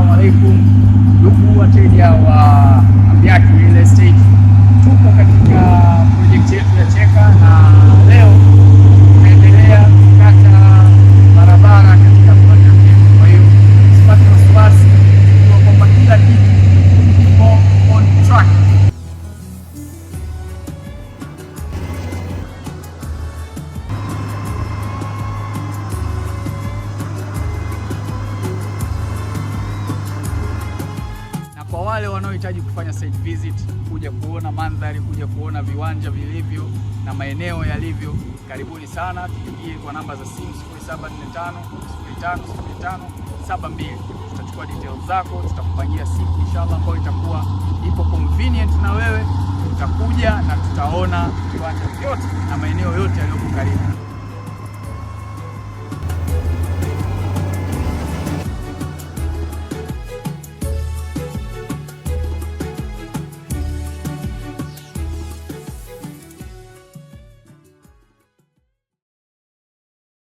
Assalamu alaikum ndugu wateja wa Ambiaki Real Estate, tupo katika project yetu ya Cheka na leo tunaendelea kukata barabara katika viwanja vyetu. Kwa hiyo usipate wasiwasi, jua kwamba kila kitu kipo on track. Na kwa wale wanaohitaji kufanya site visit, kuja kuona mandhari, kuja kuona viwanja vilivyo na maeneo yalivyo, karibuni sana, tupigie kwa namba za simu 0745 05 05 72. Tutachukua details zako, tutakupangia siku inshallah ambayo itakuwa ipo convenient na wewe, utakuja na tutaona viwanja vyote na maeneo yote yaliyopo karibu.